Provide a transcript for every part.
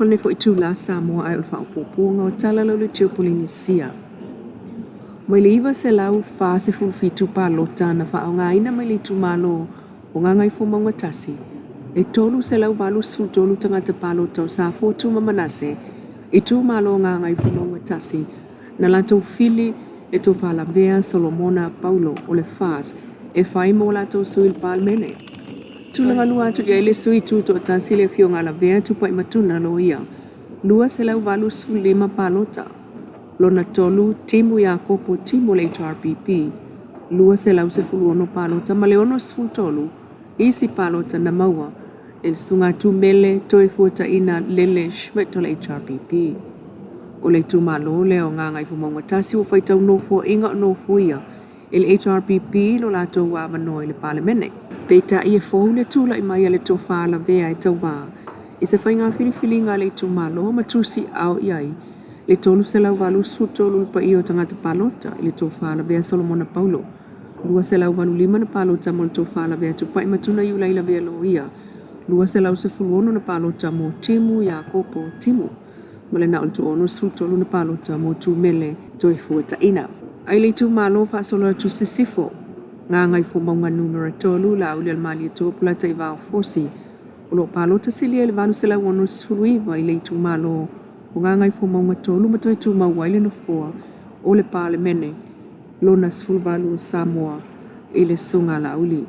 Faatalofa lenei foi itulā Samoa ae o le faaopoopoga o tala lau leitio Polenisia. Mai le 947 palota na faaaogaina mai le itumalo o Gagaifomauga 1, e 383 tagata palota o Safotu ma Manase, itumalo o Gagaifomauga 1, na latou fili le Tofa Lavea Solomona Paulo o le FAS e fai mo latou sui i le Palemene. Tulaga lua atu i ai le sui tutoatasi le Afioga a Lavea Tupaimatuna Loia, 285 palota. Lona tolu, Timu Iakopo Timu o le HRPP, 216 palota ma le 63 isi palota na maua e le Susuga Tumele Toefuataina Lele Schmidt o le HRPP. O le itumalo lea o Gagaifomauga 1 ua faitau nofoaiga o nofoia e le HRPP lo latou avanoa i le Palemene. Peitai e fou le tulai mai a le Tofa Lavea e tauva i se faiga filifiliga a le itumalo ma tusi ao i ai le 383 le paia o tagata palota i le Tofa Lavea Solomona Paulo, 285 na palota mo le Tofa Lavea Tupai ma Tuna Iulai Lavea Loia, 216 na palota mo Timu Iakopo Timu ma le na o le 63 na palota mo Tumele Toefuataina. Ai le itumalo faasolo atu i Sisifo, Gagaifomauga Numera 3, Laaulialemalietoa Polataivao Fosi, o lo o palota silia i le 869 i le itumalo o Gagaifomauga 3 ma toe tumau ai le Nofoa o le Palemene lona 18 o Samoa i le Susuga a Laauli.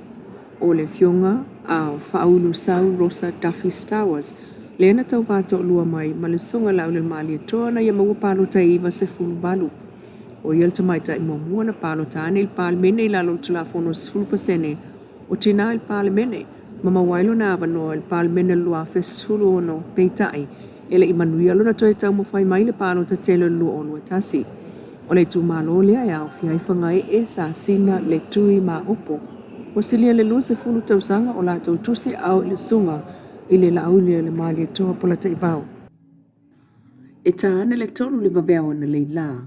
O le Afioga a Faauluusau Rosa Duffy Stowers lea na tauva toalua mai ma le Susuga a Laaulialemalietoa na ia maua palota e 98. O ia le tamaitai muamua na palota ane i le Palemene i lalo o le Tulafono 10% o tina i le Palemene ma maua ai lona avanoa i le Palemene o le 2016, peitai, e le i manuia lona toe taumafai mai i le palota tele o le 2021. O le itumalo lea e aofia ai Fagaee, Sasina, Letui ma Aopo. Ua silia i le 20 tausaga o latou tusi ao i le Susuga i le Laaulialemalietoa Polataivao. E ta ana le 3 le vaveao analeila la,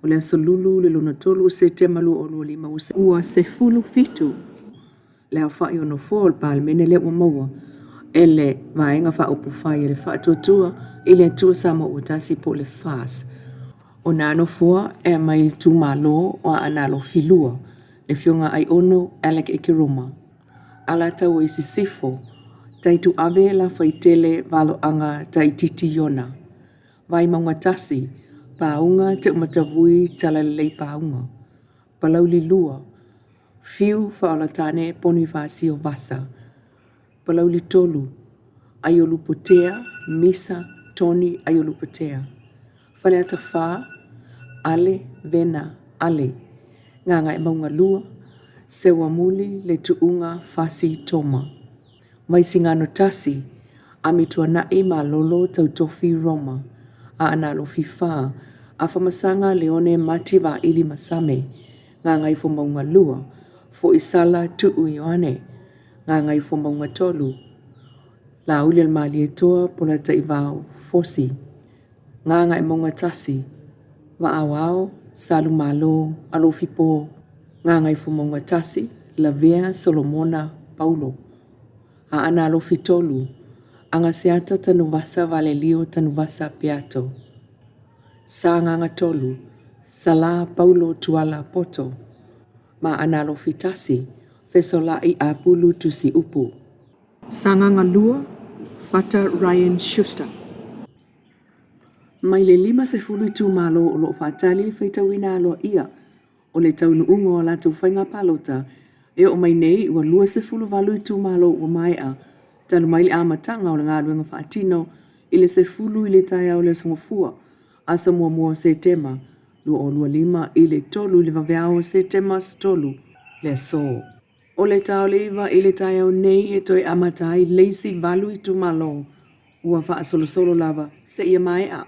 o le aso Lulu le lona 3 o Setema 2025 ua 17 le aofai o nofoa o le Palemene lea ua maua e le Vaega Faaupufai a le Faatuatua i le Atua Samoa ua Tasi po o le FAS. O nā nofoa e aumai i itumalo o Aana Alofi 2, le Afioga Aiono Alec Ekeroma, Alataua i Sisifo, Taituave Lafaitele Valoaga Taititi Iona, Vaimauga 1, Pauga Teumatavui Talalelei Pauga, Palauli 2, Fiu Faaolatane Ponifasio Vasa, Palauli 3, Aiolupotea Misa Tony Aiolupotea, Faleata 4, Ale Vena Ale, Gagaemauga 2, Seuamuli Letuuga Fasi Toma, Vaisigano 1, Amituanai Malolo Tautofi Roma, Aana Alofi 4, Afamasaga Leone Mati Vaili Masame, Gagaifomauga 2, Foisala Tuu Ioane, Gagaifomauga 3, Laaulialemalietoa Polataivao Fosi, Gagaemauga 1, Vaaoao Salumalo Alofipo, Gagaifomauga 1, Lavea Solomona Paulo, Aana Alofi 3, Agaseata Tanuvasa Valelio Tanuvasa Peato. Sagaga 3, Salā Paulo Tuala Poto ma Aana Alofi 1, Fesola'i Apulu Tusi'upu. Sagaga 2, Fata Ryan Schuster. Mai le 50 itumalo o lo o faatali le faitauina aloaia o le taunuuga o a latou faiga palota, e oo mai nei ua 28 itumalo ua maea talu mai le amataga o le galuega faatino i le 10 i le taeao o le Aso Gafua, aso muamua o Setema 2025 i le 3 i le vaveao o Setema aso 3 le aso. O le ta o le 9 i le taeao nei e toe amata ai le isi valu itumalo ua faasolosolo lava seia maea.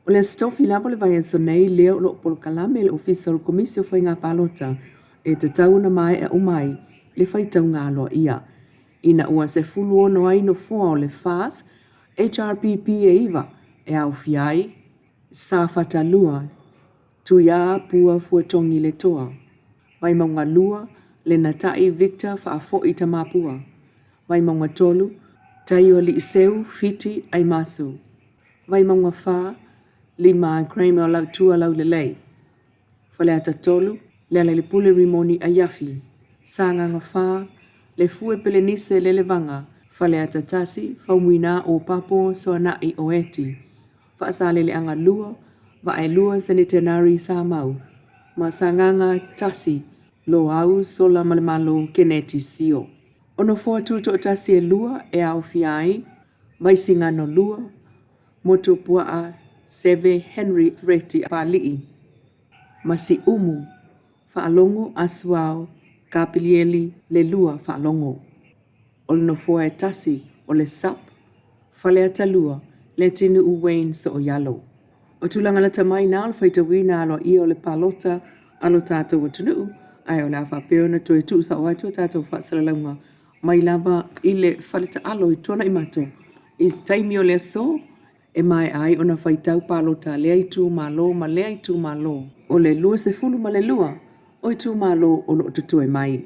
O le Aso Tofi lava o le vaiaso nei lea o lo o polokalame e le Ofisa o le Komisi o Faiga Palota e tatau ona maea uma ai le faitauga aloaia. Ina ua 16 ai nofoa o le FAS, HRPP e 9 e aofia ai Safata 2, Tuiā Pua Fuatogi Letoa, Vaimauga 2, Lenatai Victor Faafoi Tamapua, Vaimauga 3, Taioaliiseu Fiti Aimasu. Vaimauga 4, 5 Kramer Lautua Laulelei, Faleata 3, Lealailepule Rimoni Aiafi, Sagaga 4, Lefue Pelenise Lelevaga, Faleata 1, Faumuina Opapo Soanai Oeti, Faasaleleaga 2, Vaaelua Senitenari Samau, ma Sagaga 1, Loau Solamalemalo Keneti Sio. O nofoa tutoatasi e lua e aofia ai Vaisigano 2, Motuopuaa Seve Henry Reti Papali'i ma Siumu Faalogo Asuao Kapilieli Leilua Faalogo. O le nofoa e tasi o le SUPP Faleata 2, Leatinuu Wayne Sooialo. O tulaga lata mai na o le faitauina aloaia o le palota a lo tatou atunuu, ae o le a faapea ona toe tuusao atu a tatou faasalalauga mai lava i le faletaalo i Tuanaimato i se taimi o le aso e maea ai ona faitau palota a lea itumalo ma lea itumalo o le 22 o itumalo o lo o totoe mai.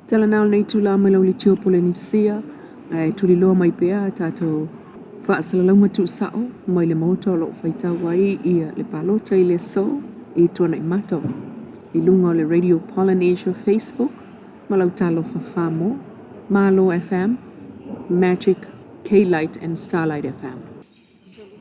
Tala na o lenei itula mai lau Litio Polenisia, ae tuliloa mai pea a tatou faasalalauga tuusao mai le Maota o lo o faitau ai ia le palota i le aso i Tuanaimato i luga o le Radio Polynesia Facebook ma lau Talofa Samoa, Malo FM, Magic, K-Lite and Starlight FM.